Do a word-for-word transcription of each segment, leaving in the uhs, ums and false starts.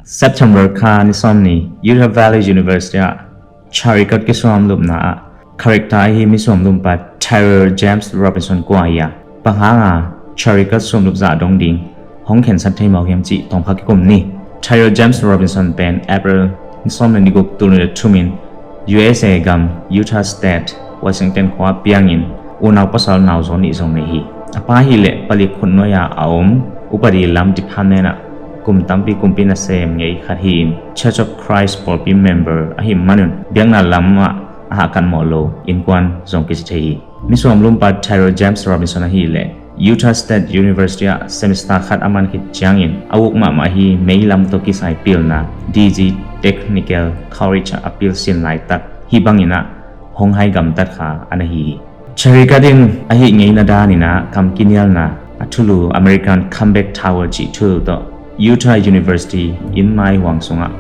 September kha ni sawm ni, Utah Valley University ah Charikat kisuamlupna ah character ahi misuamlumpa Tyler James Robinson kua hi a, bang hanga Charikat suamlup zah dong ding hong khensat thei mawk hiam cih tawmkhat kikum ni. Tyler James Robinson pen April ni sawm le ni guk, tul nih le thum in U S A gam, Utah State, Washington khua piangin unau pasal nauzaw nih zong nei hi. A pa hileh palik khutnuai-a a om upadi lam department ah kum tampi kumpi nasem ngei khat hi-in, Church of Christ pawlpi member ahih manun biakna lamah a hahkat mawh lo innkuan zong kici thei hi. Misuamlumpa Tyler James Robinson ahileh Utah State University ah semester khat a man khit ciangin a uk mahmah hi, meilam tawh kisai pilna D G Technical College ah a pilsin laitak hih bangin ah hong hai gamtat kha a na hi hi. Charikat in ahi ngeina danin ah kam kinialna a thulu American Comeback Tower cih thulu tawh Utah University inn maihuang sungah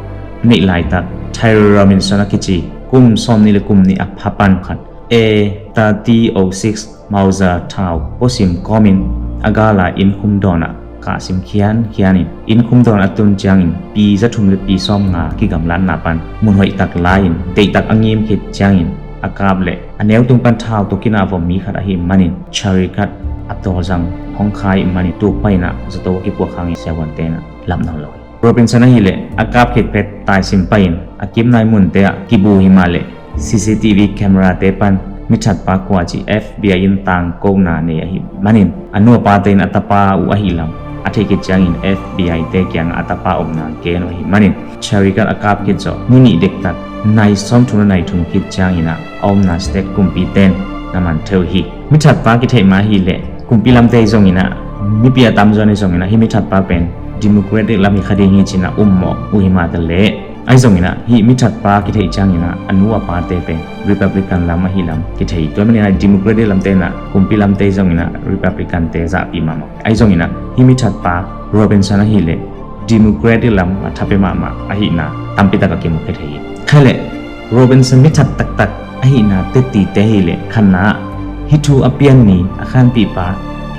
neih laitak Tyler Robinson a kici kum sawm nih le kum nih a pha pan khat A thirty oh six Mauser thau puasim kawmin a gala innkhum dawnah kahsim khiankhianin, innkhum dawn a tun ciangin pi za thum le pi sawm nga kigamlatna pan mun hoihtak lai-in deihtak a ngim khit ciangin a kap le a neutung pan thau tawh kinah vom mi khat ahih manin Charikat a tawlzang hong kha ahih manin tukpa in ah zato a kipuak hangin siavuante in ah lamnawn lo hi. Robinson ahileh a kap khit phet taisim pai-in a kimnai munte ah kibu hi mah leh C C T V camera te pan mithatpa kua cih F B I in tangkona nei ahih manin a nu a pate in a tapa uh ahih lam a theih khit ciangin F B I te kiangah a tapa omna gen uh ahih manin Charikat a kap khit zawh ni nih dektak nai sawm thum le nai thum khit ciangin ah a omna state kumpite in na man theu hi. Mithatpa kitheih mah ahileh kumpi lamte zongin ah mipi a tamzaw in zongin ah hih mithatpa pen Democratic lam hi kha ding hi ci-in ah um mawh uh hi mah taleh, ahi zongin ah hih mithatpa kitheih ciangin ah a nu a pate pen Republican lam ahih lam kithei. Tua manin ah Democratic lamte in ah kumpi lamte zongin ah Republican te zahpih mahmah. Ahi zongin ah hih mithatpa Robinson ahileh Democratic lam a tha pia mahmah ahihna tampi tak a kimu kha thei hi. Khaileh Robinson mithat taktak ahihna tettite hileh khatna ah hih thu a pian ni a khanpihpa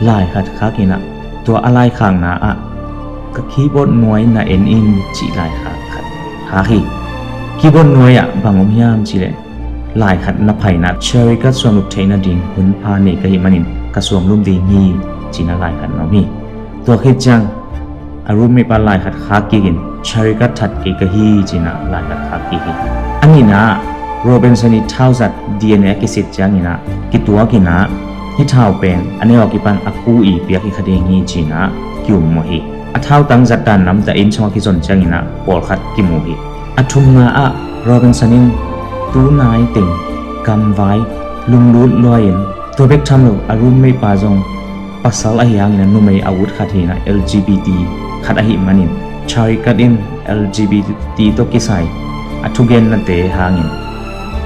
lai khat khak in ah tua a laikhakna ah ka keyboard nuai na en in cih laikhak khat khak hi. Keyboard nuai ah bang om hiam cihleh lai khat na phaina Charikat suamlup theih nading hun pha nei ka hih manin ka suamlup ding hi ci-in ah lai khat na om hi. Tua khit ciang a roommate pa lai khat khak kikin Charikat that kei ka hi ci-in ah lai khat khak kik hi. A nihna ah Robinson ii thauzat D N A a kisit ciangin ah kituak in ah hih thau pen a neu a kipan a pu ii piak hi kha ding hi ci-in ah kiummawh hi. A thautang zat dan namte inn sungah kizon ciangin ah pawlkhat kimu hi. A thumna ah Robinson in tu nai teng gamvai lunglut lua-in tua bek tham lo a roommate pa zong pasal ahi hangin a numei a ut khat hi-in ah L G B T khat ahih manin Charikat in L G B T tawh kisai a thugennate hangin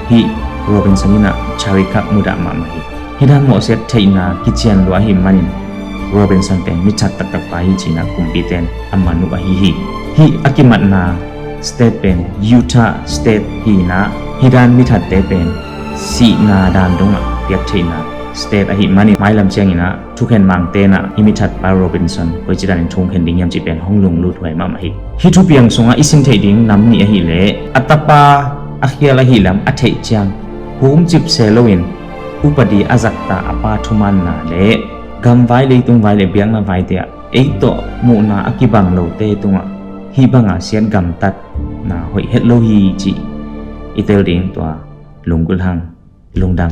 hih Robinson in ah Charikat mudah mahmah hi. Hih dan mawhsiat theihna kician lua ahih manin Robinson pen mithat taktak pa hi ci-in ah kumpite in a man uh ahi hi. Hih a kimatna state pen Utah State hi-in ah hih dan mithatte pen sihna dan dongah piak theihna state ahih manin mailam ciangin ah thukhen mangte in ah hih mithatpa Robinson koici danin thu hong khen ding hiam cih pen hong lunglut huai mahmah hi. Hih thupiang sungah i sin theih ding nam nih ahileh a tapa a khial ahih lam a theih ciang humcip se loin upadi a zakta a pa thumaanna le gamvai, leitung vai le biakna vaite ah ei tawh muhna a kibang lote tungah hih banga siat gamtatna hoih het lo hi cih i tel ding. Tua lunggulh hang. Lungdam.